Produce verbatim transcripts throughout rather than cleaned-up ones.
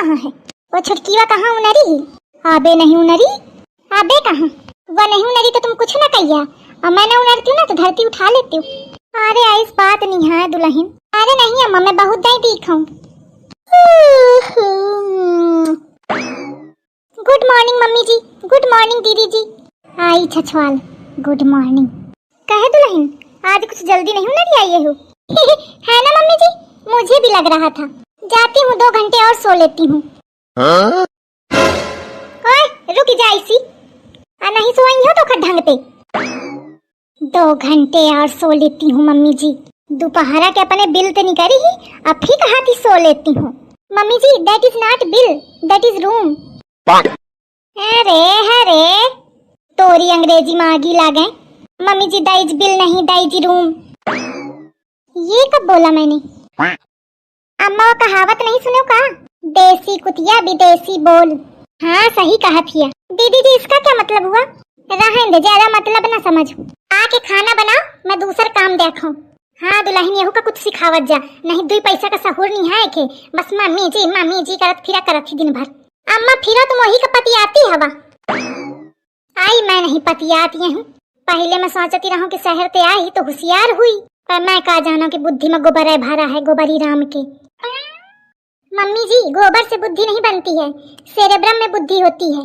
कहाँ है? वो छुटकीवा कहाँ उनरी ही? अबे नहीं उनरी, अबे कहाँ? वो नहीं उनरी तो तुम कुछ ना कहिया, और मैं ना उनरती हूँ ना तो धरती उठा लेती हूँ। अरे ऐस बात नहीं है दुलहिन। अरे नहीं अम्मा, मैं बहुत दाई दीख हूँ। Good morning मम्मी जी, good morning दीदी जी। आई छछवाल, good morning। कहे दुलहिन, आज कुछ जल्दी नहीं उनरी आई हो? है ना मम्मी जी, मुझे भी लग रहा था। जाती हूँ, दो घंटे और सो लेती हूँ। हाँ? ओए, रुक जा इसी। आ नहीं सोई हो तो खट ढंग पे। दो घंटे और सो लेती हूँ मम्मी जी। दोपहरा के अपने बिल ते निकरी ही, अब फिर कहा थी सो लेती हूँ। मम्मी जी, that is not bill, that is room। अरे, अरे, तोरी अंग्रेजी में आगी लागे। मम्मी जी, that is bill नहीं, that is room। ये कब बोला मैंने? अम्मा, वो कहावत नहीं सुनो का? देसी कुतिया विदेशी बोल। हाँ, सही कहा थिया। दीदी जी, इसका क्या मतलब हुआ? रहन दे, ज्यादा मतलब ना समझ। आके खाना बनाओ, मैं दूसर काम देखूं। हाँ दुलहिन, यहू का कुछ सिखावत जा, नहीं दुई पैसा का सहूर नहीं है के, बस मम्मी जी, मम्मी जी करत फिरा करत ही दिन भर। अम्मा, फिरो तुम वही का पतियाती हवा। आई मैं नहीं पतियात ये हूँ। पहले मैं सोचती रहूं कि शहर ते आई तो होशियार हुई, पर मैं का जानो कि बुद्धि में गोबर है भरा है, गोबरी राम के। मम्मी जी, गोबर से बुद्धि नहीं बनती है, सेरेब्रम में बुद्धि होती है।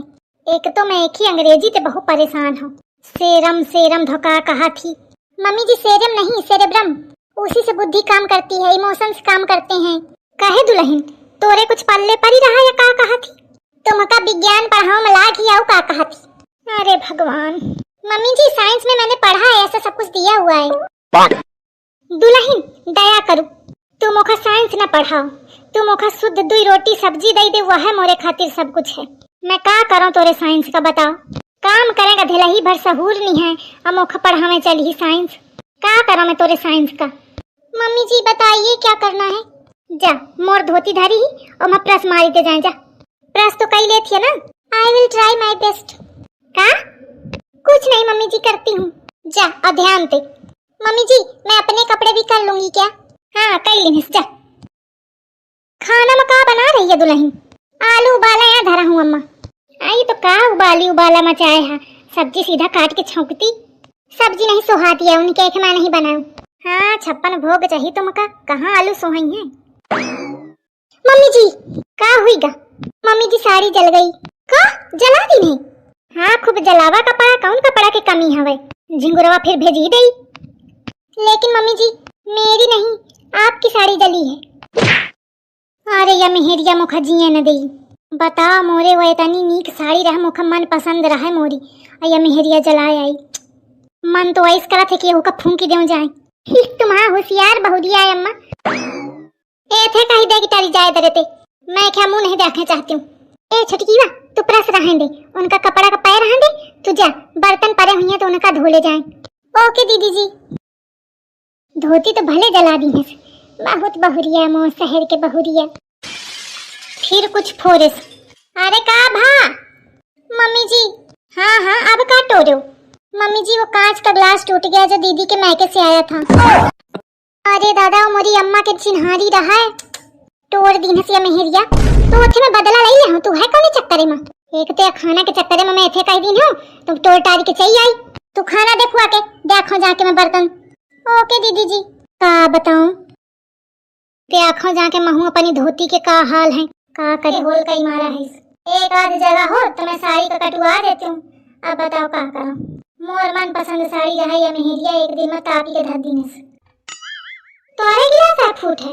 एक तो मैं एक ही अंग्रेजी ते बहुत परेशान हूँ, सेरम सेरम धोका कहा थी। मम्मी जी, सेरम नहीं, सेरेब्रम, उसी से बुद्धि काम करती है, इमोशंस काम करते हैं। कहे दुलहिन, तोरे कुछ पल्ले पड़ी रहा या का कहा थी? तुमका विज्ञान पढ़ाओ में लाग ही आओ का कहा थी? अरे भगवान। मम्मी जी, साइंस में मैंने पढ़ा है, ऐसा सब कुछ दिया हुआ है। दुलहिन, दया करू, तुम ओखा साइंस न पढ़ाओ, तुम ओखा शुद्ध दुई रोटी सब्जी दई दे, वह मोरे खातिर सब कुछ है। मैं का करूं तोरे साइंस का बताओ? काम करेगा धेलही भर सहूर नहीं है, हम ओखा पढ़ावे चली ही साइंस। का करूं मैं तोरे साइंस का? मम्मी जी बताइए क्या करना है? जा, मोर धोती धरी ही और मैं प्रेस मारी दे जाए जा। प्रेस तो कई लेत है ना? I will try my best। का? कुछ नहीं मम्मी जी, करती हूँ। जा, और ध्यान दे। मम्मी जी, मैं अपने कपड़े भी कर लूंगी क्या? हाँ, कर लीनिस, जा। खाना में का बना रही है दुलहिन? आलू उबाला यहाँ धरा हूँ अम्मा। आई तो का उबाली उबाला मचाए है, सब्जी सीधा काट के छौंकती। सब्जी नहीं सोहाती है, उनके एक मैं नहीं बनाऊँ। हाँ, छप्पन भोग चाहिए तुमका, कहाँ आलू सोहई है? मम्मी जी, का हुई गा? मम्मी जी, साड़ी जल गई। का? जला दी नहीं? हाँ, खूब जलावा कपड़ा, कौन कपड़ा के कमी हवे? झिंगुरवा फिर भेजी दई। लेकिन मम्मी जी, मेरी नहीं, आपकी साड़ी जली है। अरे या मेहरिया मोखा जिए न देई। बता मोरे, वो इतनी नीक साड़ी रहा, मोखा मन पसंद रहा मोरी, आ या मेहरिया जलाए आई। मन तो ऐस करत है कि ओका फूंकी देव जाए। तुम्हारा होशियार बहुरिया है अम्मा। ए थे कही दे कि टरी जाए दरे ते, मैं क्या मुंह नहीं देखना चाहती हूँ। ए छोटकीवा, तू प्रेस रहन दे, उनका कपड़ा का पैर रहन दे, तू जा बर्तन परे हुई हैं तो उनका धो ले जाए। ओके दीदी जी। धोती तो भले जला दी है, बहुत बहुरिया मो शहर के बहुरिया। फिर कुछ फोरेस। अरे का भा? मम्मी जी। हाँ हाँ, अब का टोरो? मम्मी जी, वो कांच का ग्लास टूट गया जो दीदी के मायके से आया था। अरे दादा, वो मोरी अम्मा के चिन्हारी रहा है, टोर दीनस या मेहरिया। तो ओथे में बदला लई ले हूँ, तू है कौन चक्करे में? एक तो या खाना के चक्करे में मैं एथे कह दीन हूँ, तुम टोर टारी के चई आई। तू खाना दे फुआ के, देखो जाके मैं बर्तन। ओके दीदी जी। का बताऊं, देखो जाके महू अपनी धोती के का हाल है, का करे होल कई मारा है। एक आध जगह हो तो मैं साड़ी का कटवा देती हूँ, अब बताओ का करूँ। मोर मन पसंद साड़ी रहा या मेहरिया एक दिन में तापी के धर दीनस। तोरे गिलास फूट है।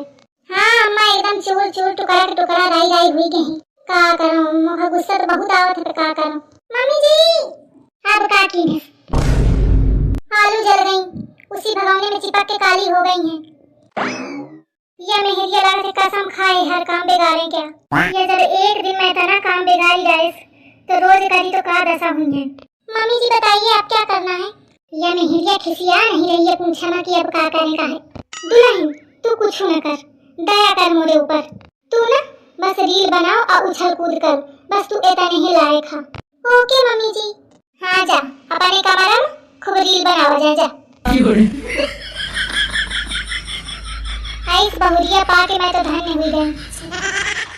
हाँ अम्मा, एकदम चूर चूर, टुकड़ा के टुकड़ा, राई राई हुई गई। का करूं, मोह गुस्सा तो बहुत आवत है, का करूं। मम्मी जी, अब का कीने? आलू जल गई, उसी भगौने में चिपक के काली हो गई हैं। ये मेहरिया लागत है कसम खाए हर काम बिगाड़े क्या। ये जब एक दिन में इतना काम बिगाड़ी डाइस, तो रोज करी तो का दशा हुई है। मम्मी जी बताइए, अब क्या करना है? या मेहरिया खिसिया नहीं रही है, पूछा ना कि अब का करे का है। दुलहिन, तू कुछ न कर, दया कर मोरे ऊपर। तू ना बस रील बनाओ और उछल कूद कर, बस तू एतने ही लायक हा। ओके मम्मी जी। हाँ जा, अपने कमरा में खूब रील बनावा जा, जा। आइस बहुरिया पाके मैं तो धन्य हुई गई।